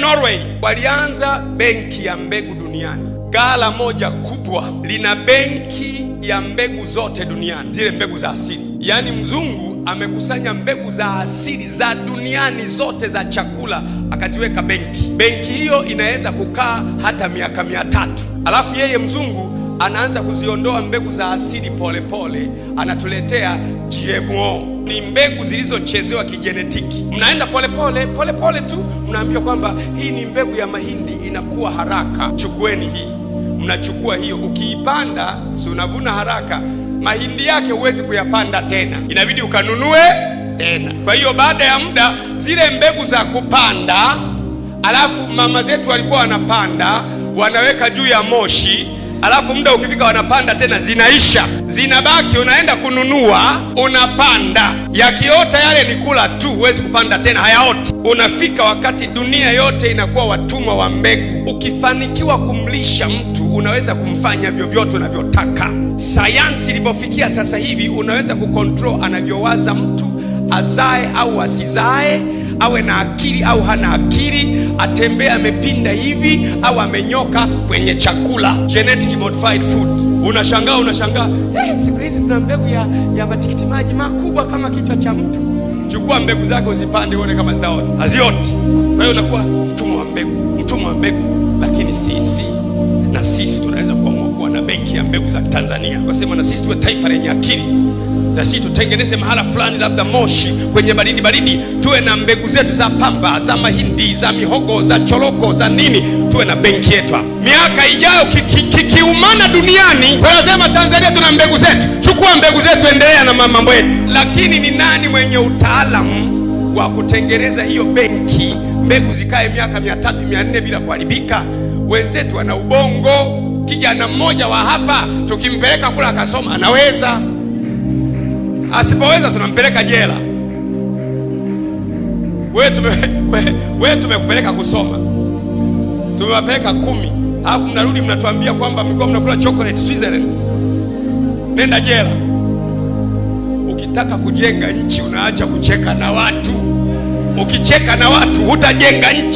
Norway walianza benki ya mbegu duniani. Ghala moja kubwa lina benki ya mbegu zote duniani, zile mbegu za asili. Yaani mzungu amekusanya mbegu za asili za duniani zote za chakula akaziweka benki. Benki hiyo inaweza kukaa hata miaka 300. Alafu yeye mzungu anaanza kuziondoa mbegu za asili polepole pole, anatuletea GMO ni mbegu zilizochezewa kijenetiki. Mnaenda polepole polepole tu, mnaambiwa kwamba hii ni mbegu ya mahindi inakuwa haraka, chukueni hii. Mnachukua hiyo, ukiipanda si unavuna haraka. Mahindi yake huwezi kuyapanda tena, inabidi ukanunue tena. Kwa hiyo baada ya muda zile mbegu za kupanda, alafu mama zetu walikuwa wanapanda, wanaweka juu ya moshi alafu muda ukifika wanapanda tena, zinaisha, zinabaki, unaenda kununua, unapanda. Yakiota yale ni kula tu, huwezi kupanda tena, hayaoti. Unafika wakati dunia yote inakuwa watumwa wa mbegu. Ukifanikiwa kumlisha mtu, unaweza kumfanya vyovyote unavyotaka. Sayansi ilipofikia sasa hivi, unaweza kucontrol anavyowaza mtu, azae au asizae, awe na akili au hana akili, atembee amepinda hivi au amenyoka kwenye chakula, genetic modified food. Unashangaa, unashangaa, siku hizi tuna mbegu ya matikiti maji makubwa kama kichwa cha mtu. Chukua mbegu zako uzipande uone kama zitaota. Hazioti. Kwa hiyo unakuwa mtumwa wa mbegu, mtumwa wa mbegu. Lakini sisi na sisi tunaweza kuamua kuwa na benki ya mbegu za Tanzania, kasema na sisi tuwe taifa lenye akili na sisi tutengeneze mahala fulani, labda Moshi kwenye baridi baridi, tuwe na mbegu zetu za pamba, za mahindi, za mihogo, za choroko, za nini, tuwe na benki yetu hapa. Miaka ijayo kikiumana duniani, tunasema Tanzania tuna mbegu zetu, chukua mbegu zetu, endelea na mambo yetu. Lakini ni nani mwenye utaalamu wa kutengeneza hiyo benki, mbegu zikae miaka 300 400 bila kuharibika? Wenzetu wana ubongo. Kijana mmoja wa hapa tukimpeleka kula akasoma, anaweza. Asipoweza tunampeleka jela. Wewe tumekupeleka kusoma, tumewapeleka 10, alafu mnarudi mnatuambia kwamba mlikuwa mnakula chocolate Switzerland. Nenda jela. Ukitaka kujenga nchi unaacha kucheka na watu. Ukicheka na watu hutajenga nchi.